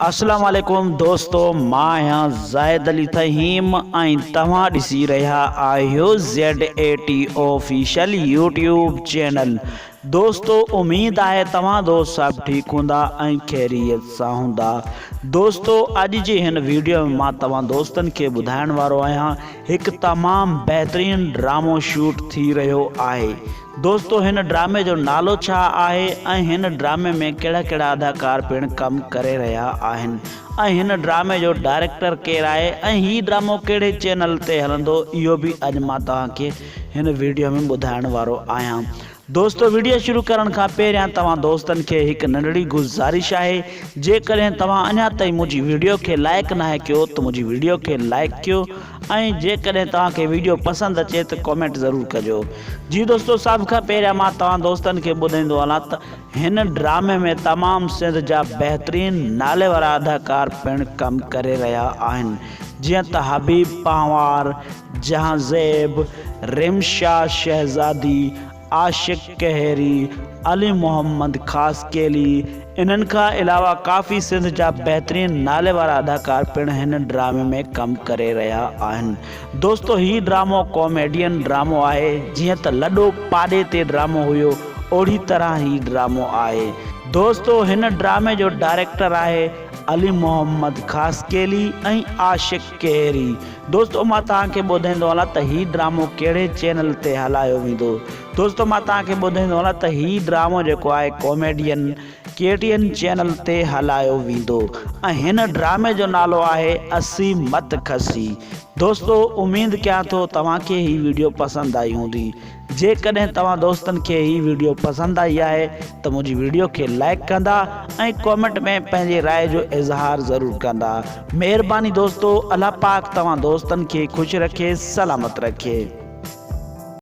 اسلام عليڪم دوستو مان آهيان زاهد علي ٿهيم ۽ توهان ڏسي رهيا آهيو Z A T official YouTube channel دوستو اميد آهي توهان دوست سڀ ٺيڪ هوندا ۽ خيريت سان هوندا دوستو اڄ جي هن ويڊيو ۾ مان توهان دوستن کي ٻڌائڻ وارو آهيان هڪ تمام بهترين ڊرامو شوٽ ٿي رهيو آهي دوستو هن ڊرامي جو نالو ڇا آهي ۽ هن ڊرامي ۾ ڪهڙا ڪهڙا اداڪار پڻ ڪم ڪري رهيا آهن ۽ هن ڊرامي جو ڊائريڪٽر ڪير آهي ۽ هي ڊرامو ڪهڙي چينل تي هلندو اهو به اڄ مان توهان کي هن ويڊيو ۾ ٻڌائڻ وارو آهيان دوستو ويڊيو شروع ڪرڻ کان پهريان توهان دوستن کي هڪ ننڍڙي گذارش آهي جيڪڏهن توهان اڃا تائين منهنجي ويڊيو کي لائيڪ ناهي ڪيو ته منهنجي ويڊيو کي لائيڪ ڪيو ۽ جيڪڏهن توهان کي ويڊيو پسند اچي ته ڪمينٽ ضرور ڪجو جي دوستو سڀ کان پهريان مان توهان دوستن کي ٻڌائيندو هلان ته هن ڊرامي ۾ تمام سنڌ جا بهترين نالي وارا اداڪار پڻ ڪم ڪري رهيا آهن جيئن ته حبيب پنهوار جهانزيب، رمشا شهزادي، عاشق ڪهيري، علي محمد خاصخيلي، انهن کان علاوه ڪافي سنڌ جا بهترين نالي وارا اداڪار پڻ هن ڊرامي ۾ ڪم ڪري رهيا آهن. دوستو هي ڊرامو ڪاميڊين ڊرامو آهي جيئن ته لڏو پاڏي تي ڊرامو هيو اوڙي طرح هي ڊرامو آهي. دوستو هن ڊرامي جو ڊائريڪٽر آهي علي محمد خاصخيلي ۽ عاشق ڪهيري. دوستو مان توهان کي ٻڌائيندو هلان ته هي ڊرامو ڪهڙي چينل تي هلايو ويندو دوستو مان توهان کي ٻڌائيندو هلان ته هي ڊرامو جيڪو آهي comedian K T N channel تي هلايو ويندو ۽ هن ڊرامي جو نالو آهي اسي مت کسي دوستو اميد ڪيان ٿو توهان کي هي ويڊيو پسند آئي هوندي جيڪڏهن توهان دوستن کي هي ويڊيو پسند آئي آهي ته منهنجي ويڊيو کي لائيڪ ڪندا ۽ ڪامينٽ ۾ پنهنجي راء جو اظهار ضرور ڪندا مهرباني دوستو الله پاڪ توهان دوستن کي خوش رکي سلامت رکي.